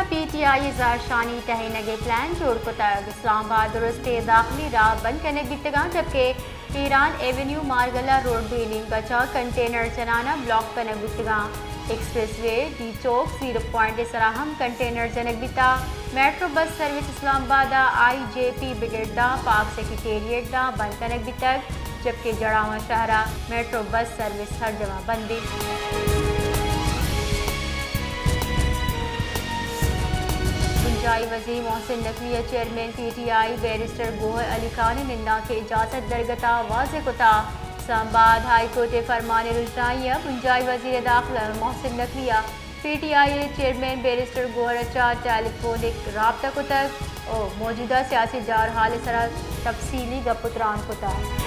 پی T آئی ءِ زہرشانی ٹہینگ ءِ پلان جوڑ کتگ۔ اسلام آباد درستی داخلی راہ بند کنگ بیتگاں، جبکہ ایران ایونیو مارگلہ روڈ دوئیں نیمگا چہ کنٹینر جنان ءَ بلاک کنگ بوتگاں۔ ایکسپریس وے، ڈی چوک، زیرو پوائنٹ ءِ سرا ہم کنٹینر جنگ بیتا۔ میٹرو بس سروس اسلام آباد ءَ آئی جے پی بگڑدا پاک سیکرٹریٹ داں بند کنگ بیتگ، جبکہ جڑاواں شہر ءَ میٹرو بس سروس ہر جمع بندیں۔ بنجاہی وزیر محسن نقوی ءَ chairman P T I barrister Gohar Ali Khan ءِ نندانک ءِ اجازت درگت ءَ واضح کتا۔ اسلام آباد ہائی کورٹ ءِ فرمان ءِ رجنائی ءَ بنجاہی وزیر داخلہ محسن نقوی ءَ پی ٹی آئی ءِ چیئرمین بیرسٹر گوہر ءَ چہ ٹیلی فونک رابطہ کتگ ءُ موجودہ سیاسی جارحال ءِ سرا تفصیلی گپ ءُ تران کتگ۔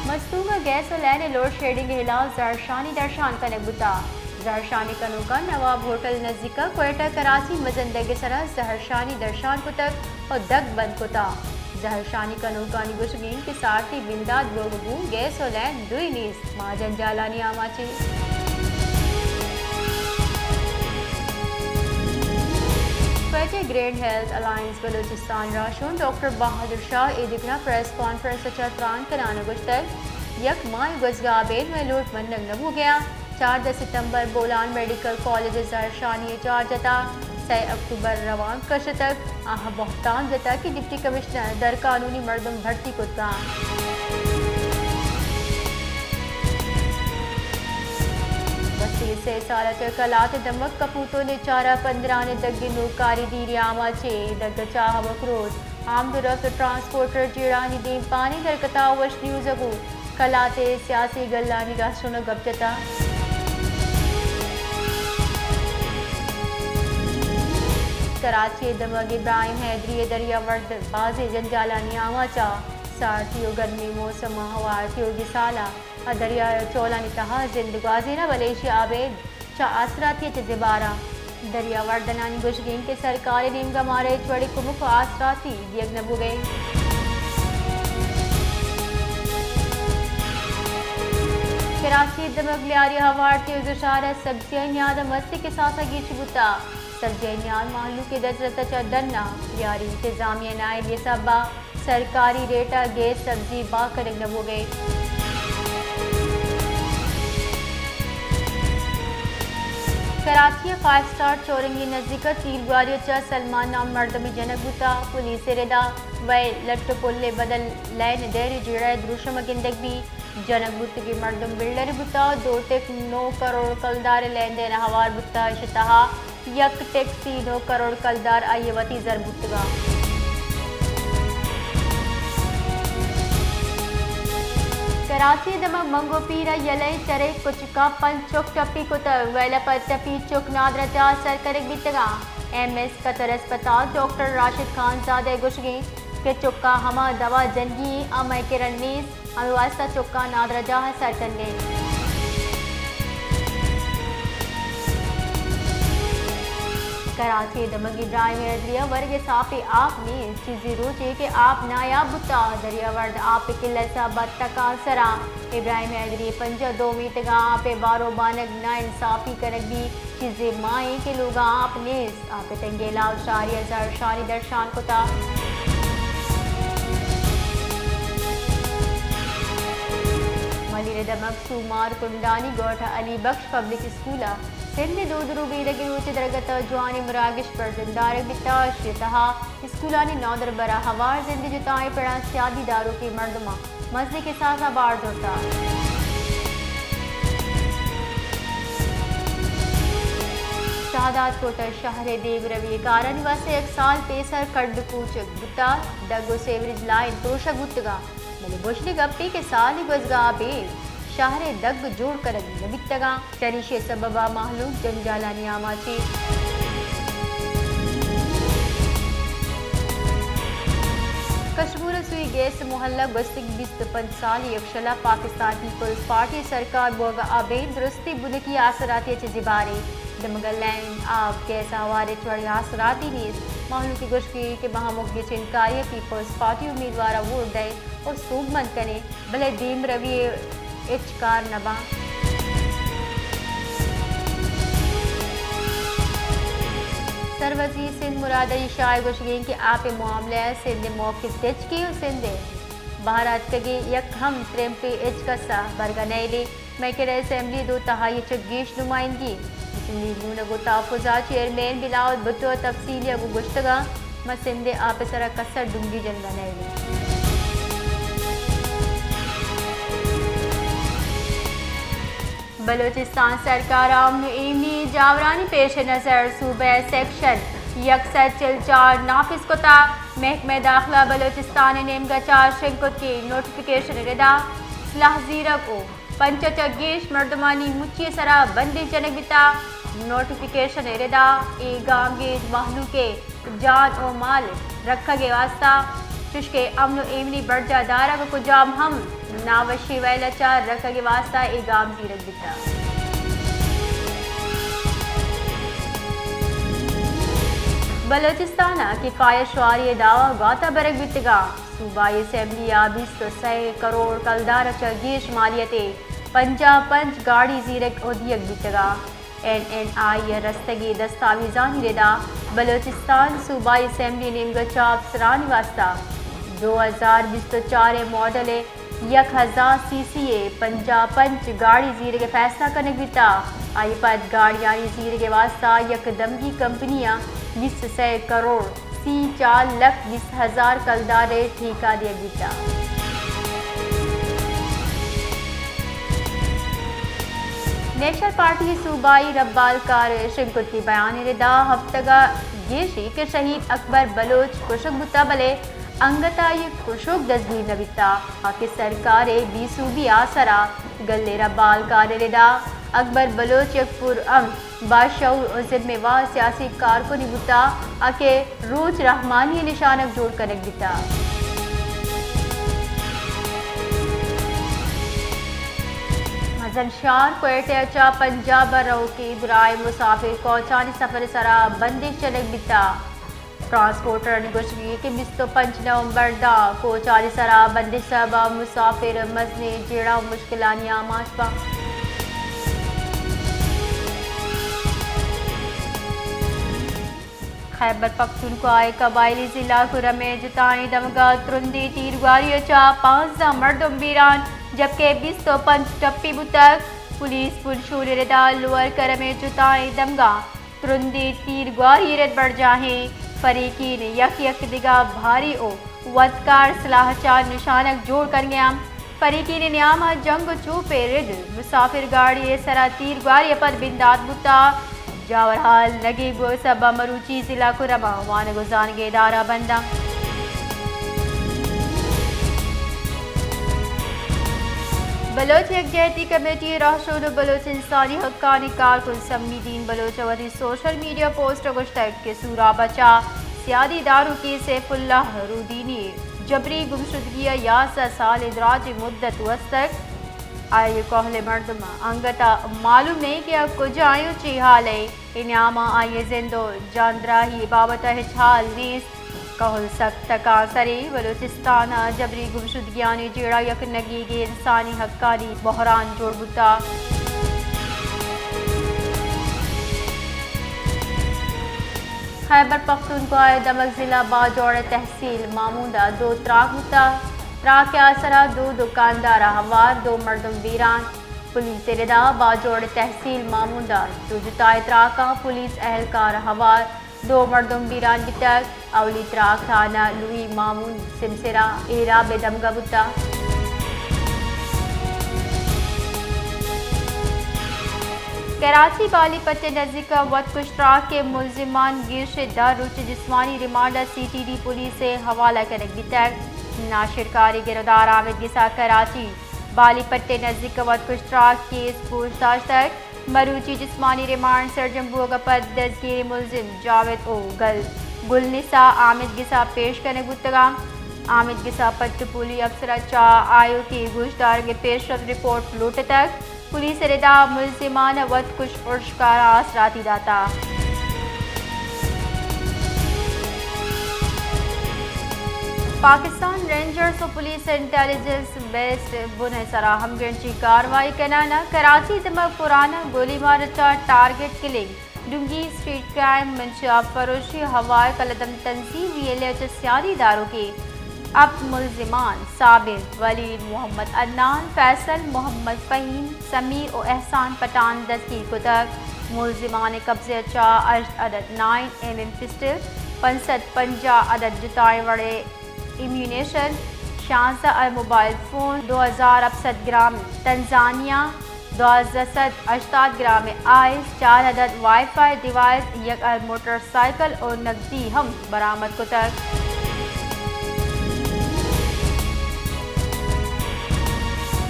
مستونگ ءَ گیس ءُ لین ءِ لوڈ شیڈنگ ءِ ہلاپ زہرشانی درشان کنگ بوتگ۔ زہرشانی کنوکاں نواب ہوٹل نزیک ءَ کوئٹہ کراچی مزن دگ ءِ سرا زہرشانی درشان کتگ ءُ دگ بند کتگ۔ زہرشانی کنوکانی گوشگ انت کہ سارتی بندات بوگ ءَ گوں گیس ءُ لین دوئیں نیست، ما جنجالانی آماچ ایں۔ Quetta grand health alliance Balochistan ءِ راہشون ڈاکٹر بہادر شاہ اے دگراں پریس کانفرنس ءَ چہ تران کنان ءَ گوشتگ، یک ماہ گوزگ ءَ ابید مئے لوٹ منگ نہ بوگ ءَ انت۔ چاردہ ستمبر بولان میڈیکل کالج ءَ زہرشانی ءِ چارج اتگ، سئے اکتوبر روانک کشتگ، آہاں بہتام جتگ کہ ڈپٹی کمشنر درقانونی مردم بھرتی کتگ انت۔ گوستگیں سئے سال ءَ چہ کلات ءِ دمگ کپوت ءُ نیچار ءَ پندران ءِ دگ ءِ نوکاری دیری آماچ ایں، دگ ءَ چاہ ءُ کروت، آمد ءُ رفت ءُ ٹرانسپورٹر جیڑھانی دیمپانی درکتگ۔ وش نیوز ءَ گوں کلات ءِ سیاسی گلانی رہشون ءَ گپ جتگ۔ کراچی ءِ دمگ ابراہیم حیدری ءِ دریاورد بازیں جنجالانی آماچ اَت۔ سارتی ءُ گرمیں موسم ءَ ہوار تیوگیں سال ءَ آ دریا ءِ چولانی تہا زند گوازین اَت، بلے ایشی ءَ ابید چہ آسراتی ءَ چہ زبہر اَت۔ دریاوردنانی گوشگ انت کہ سرکار ءِ نیمگ ءَ مارا ہچ وڑیں کمک ءُ آسراتی دیگ نہ بوگ ءَ انت۔ کراچی ءِ دمگ لیاری ءَ ہوار تیوگیں شہر ءَ سبزی ءِ نیاد ءَ مستیں کساس ءَ گیش بوتگ۔ سبزی ءِ نیاد مہلوک ءِ دزرس ءَ چہ ڈن اَت۔ لیاری انتظامیہ ءِ نااہلی ءِ سبب ءَ سرکاری ریٹ ءَ گیس سبزی بہا کنگ نہ بوگ ءَ انت۔ کراچی ءِ فائیو سٹار چورنگی ءِ نزیک ءَ تیرگواری ءَ چہ سلمان نام مردمے جنگ بوتگ۔ پولیس ءِ ردا وئے لٹ ءُ پل ءِ بدل لین ءِ دئر ءِ جیڑہ ءِ دروشم ءَ گندگ بیت۔ جنگ بوتگیں مردم بلڈرے بوتگ، دو ٹک نو کروڑ کلدار ءِ لین دین ءَ ہوار بوتگ، ایشی ءِ تہا یک ٹک سی نو کروڑ کلدار آئی ءِ وتی زر بوتگ اَت۔ کراچی ءِ دمگ منگو پیر ءَ یلہ ءِ چرے کچک ءَ پنچ چک ٹپی کتگ، ویل ءَ پہ ٹپی چک نادراہ جاہ ءَ سر کنگ بیتگ اَت۔ ایم ایس قطر اسپتال ڈاکٹر راشد خان زادہ ءِ گوشگ انت کہ چک ءَ ہما دوا جنگی انت، آ مئے کرا نیست۔ ہمے واستہ چکاں نادراہ جاہ ءَ سر کنگ ءَ انت۔ کراچی ءِ دمگ ابراہیم حیدری ءَ ورگ ءِ ساپیں آپ نیست، چیزے روچے کہ آپ نایاب بوتگ، دریاورد آپ ءِ قلت ءِ سبب ءَ تکانسر اَت۔ ابراہیم حیدری ءِ پنجاہ دو میتگ ءَ آپ ءِ بار ءُ بانگ ءَ ناانصافی کنگ بیت، چیزے ماہ اِنت کہ لوگاں آپ نیست۔ آپ ءِ تنگیں علاج شاری ءَ زہرشانی درشان کتگ۔ ملیر ءِ دمگ سومار کنڈانی گوٹھ ءِ علی بخش پبلک اسکول ءَ سندھ ءِ دود ءُ روبیدگ ءِ روچ ءِ درگت ءَ جوانیں مراگش برجم دارگ بیتگ۔ ایشی ءِ تہا اسکولانی نودربر ءَ ہوار زند ءِ جتائیں پڑاں سیادی داروکیں مردماں مزنیں کساس ءَ بار زرتگ۔ شہداد کوٹ ءِ شہر ءِ دیمروی ءِ کارانی واستہ یک سال پیسر کڈ کوچگ بوتگ، دگ ءُ سیوریج لائن پروشگ بوتگ اَت، بلے بژن ءِ گپے کہ سالے گوزگ ءَ ابید شہر ءِ دگ جوڑ کنگ نہ بیتگ اَت۔ چریشی ءِ سبب ءَ مہلوک جنجالانی آماچ اِنت۔ کشمور ءِ سوئی گیس ءِ محلہ گوستگیں بیست ءُ پنچ سالی یکشل ءَ پاکستان پیپلز پارٹی ءِ سرکار بوگ ءَ ابید درستیں بنکی آسراتی ءَ چہ زبہر اِنت۔ دمگ ءَ لین، آپ، گیس ءِ ہوار ءَ ہچ وڑیں آسراتی نیست۔ مہلوک ءِ گوشگ اِنت کہ ما ہمک گچین کاری ءَ پیپلز پارٹی امیدوار ءَ ووٹ دئیں ءُ سوبمند کنیں، بلے دیمروی ءَ ہچ کار نہ باں۔ سروزیر سندھ مراد علی شاہ ءِ گوشگ اِنت کہ آپ ءِ معاملہ ءَ سندھ ءِ موقف تچکی ءُ سندھ ءِ بہر ءَ اتکگیں یک ہم ترمپے ہچ کس ءَ برگ ءَ نئیل اِنت۔ مئے کرا اسمبلی ءِ دو تہائی ءَ چہ گیش نمائندگی اِنت۔ مسلم لیگ نون ءِ گوں تحفظ ءِ چیئرمین بلاول بھٹو ءَ تفصیلی ءَ گوں گوشتگ اَنت، ما سند ءِ آپ ءِ سرا کسر ڈنگی جنگ ءَ نئیل ایں۔ بلوچستان سرکار ءَ امن ءُ ایمنی جاورانی پیش نظر صوبہ ءِ سیکشن یک سد چل چار نافذ کتگ۔ محکمہ داخلہ بلوچستان ءِ نیمگ ءَ چہ شنگ کتگیں نوٹیفکیشن ءِ ردا سلاہ زیرگ ءُ پنچ ءَ چہ گیش مردمانی مچی ءِ سرا بندش جنگ بیتگ۔ نوٹیفکیشن ءِ ردا اے گامگیج مہلوک ءِ جان ءُ مال ءِ رکھگ ءِ واستہ، چوشکہ امن ءُ ایمنی برجاہ دارگ ءَ کجام ہم ناوشی ویل ءَ چہ رکھگ ءِ واستہ اے گام زیرگ بیتگ۔ بلوچستان ءَ کفایت شعاری ءِ دعوی گوات ءَ برگ بیتگ اَنت۔ صوبائی اسمبلی ءَ بیست ءُ سئے کروڑ کلدار ءَ چہ گیش مالیت ءِ پنجاہ ءُ پنچ گاڑی زیرگ ءُ دیگ بیتگ اَنت۔ این این آئی ءَ رستگیں دستاویزانی ردا بلوچستان صوبائی اسمبلی ءِ نیمگ ءَ چہ افسرانی واستہ دو ہزار بیست ءُ چار ءِ ماڈل ءِ یک ہزار سی سی ءِ پنجاہ ءُ پنچ گاڑی زیرگ ءِ فیصلہ کنگ بیتگ۔ آئی ءَ پد گاڑیانی زیرگ ءِ واستہ یک دمگی کمپنی ءَ بیست ءُ سئے کروڑ سی چار لکھ بیست ہزار کلدار ءِ ٹھیکہ دیگ بیتگ۔ نیشنل پارٹی ءِ صوبائی ربالکار ءِ شنگ کتگیں بیان ءِ ردا ہفتگ ءَ گیشی کہ شہید اکبر بلوچ کشگ بوتگ، بلے انگت آئی ءِ کشوک دزگیر نہ بیتگ، آ کہ سرکار ءِ بے سوبی ءِ آسرا گل ءِ ربالکار ءِ ردا اکبر بلوچ یک پرامن، باشعور ءُ ذمہ وار سیاسی کارکنے بوتگ، آ کہ روچ رحمانی ءِ نشانگ جوڑ کنگ بیتگ۔ مزن شہر کوئٹہ ءَ چہ پنجاب ءَ روکیں درائیں مسافر کوچانی سفر ءِ سرا بندش جنگ بیتگ۔ ٹرانسپورٹرانی گوشگ اِنت کہ بیست ءُ پنچ نومبر ءَ داں کوچانی سرا بندش ءِ سبب ءَ مسافر مزنیں جیڑہ ءُ مشکلانی آماچ باں۔ خیبر پختونخوا ءِ قبائلی ضلع کرم ءِ جتائیں دمگ ءَ ترندیں تیرگواری ءَ چہ پانزدہ مردم بیران، جبکہ بیست ءُ پنچ ٹپی بوتگ۔ پولیس پلشول ءِ ردا لوئر کرم ءِ جتائیں دمگ ءَ ترندیں تیرگواری ءِ رد برجاہیں فریقین یک یک دگہ بھاری ءُ وتکار سلاہ ءَ چہ نشانگ جوڑ کنگ ءَ اَنت۔ فریقین ءِ نیام ءَ جنگ ءُ چوپ ءِ رد مسافر گاڑی ءِ سرا تیرگواری ءَ پد بندات بوتگ۔ جاورحال نگیگ بوگ ءِ سبب ءَ مروچی ضلع کرم ءَ وانگ ءُ زانگ ءِ ادارہ بند اَنت۔ بلوچ یکجہتی کمیٹی ءِ راہشون ءُ بلوچ انسانی حقانی کارکن سمی دین بلوچ ءَ وتی سوشل میڈیا پوسٹ ءَ گوشتگ کہ سوراب ءَ چہ سیادی دارو کیس ءَ سیف اللہ رودینی ءِ جبری گمشدگی ءَ یازدہ سال ءِ دراجیں مدت گوستگ۔ آئی ءِ کہول ءِ مردماں انگت ءَ معلوم نہ اِنت کہ آ کجا اِنت ءُ چی حال ءَ اِنت۔ اے نیام ءَ آئی ءِ زند ءُ جاندراہی ءِ بابت ءَ ہچ حال نیست۔ کہول سک تکانسریں۔ بلوچستان ءَ جبری گمشدگیانی جیڑہ یک نگیگیں انسانی حقانی بحران جوڑ بوتگ۔ خیبر پختونخوا ءِ دمگ ضلع باجوڑ ءِ تحصیل ماموند ءَ دو تراک بوتگ۔ تراک ءِ آسرا دو دکاندار ءَ ہوار دو مردم بیران۔ پولیس ءِ ردا باجوڑ ءِ تحصیل ماموند ءَ دو جتائیں تراکاں پولیس اہلکار ءَ ہوار دو مردم بیران بیتگ۔ اولی تراک تھانہ لوئی ماموند سمسرا ایراب ءِ دمگ ءَ بوتگ۔ کراچی بالی پٹ ءِ نزیک ءَ وتکش تراک ءِ ملزمان گیش ءَ دہ روچ جسمانی ریمانڈ ءَ سی ٹی ڈی پولیس ءِ حوالہ کنگ بیتگ۔ ناشرکاریں گرودار آمید گس ءَ کراچی بالی پٹ ءِ نزیک ءَ وتکش تراک کیس پوش داشتگ۔ مروچی جسمانی ریمانڈ سرجم بوگ ءَ پد دزگیریں ملزم جاوید ءُ گل، گل نسا آمید گس ءَ پیش کنگ بوتگ اَنت۔ آمید گس ءَ پٹ ءُ پولی افسر ءَ چہ آیوکیں گوشدارگ ءِ پیشرفت رپورٹ لوٹتگ۔ پولیس ءِ ردا ملزمان ءَ وتکش ارشکار ءَ آسراتی داتگ۔ پاکستان رینجرز ءُ پولیس انٹیلیجنس بیسڈ بن ءِ سرا ہمگرنچی کاروائی کنان ءَ کراچی دمگ پرانہ گولی مار ءَ چہ ٹارگٹ کلنگ ڈونگی اسٹریٹ کرائم، منشیات فروشی، ہوائے کلدم تنظیم وی ایل ایچ ء سیادی داروکے، ہپت ملزمان ثابت، ولید محمد، عدنان، فیصل، محمد فہیم، سمیر و احسان پٹھان دستگیر کتگ۔ ملزمان قبضہ چا ہشت عدد نائن ایم ایم پسٹل، پنچ سد پنجاہ عدد جتائیں وڑے ایمونیشن، شانزدہ ء موبائل فون، دو ہزار ہپت سد گرام تنزانیہ، دوازدہ سد ہشتاد گرام آئس، چار عدد وائی فائی ڈیوائس، یک عدد موٹر سائیکل و نقدی ہم برآمد کتگ۔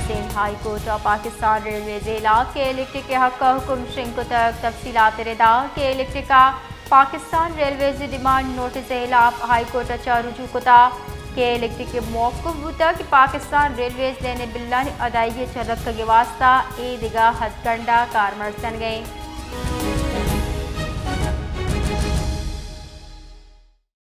سندھ ہائی کورٹ ء پاکستان ریلویز ء ہلاک کے الیکٹرک ء حق ء حکم شنگ کتگ۔ تفصیلات ء ردا کے الیکٹرک ء پاکستان ریلویز ء ڈیمانڈ نوٹس ء ہلاپ ہائی کورٹ ء چہ رجوع کتا۔ کے الیکٹرک ء موقف بوتا کہ پاکستان ریلویز لین ء بلانی ادائیگی ء چہ رکگ ء واسطہ اے دگہ ہتھ کنڈا کارمرز کنگ ء انت۔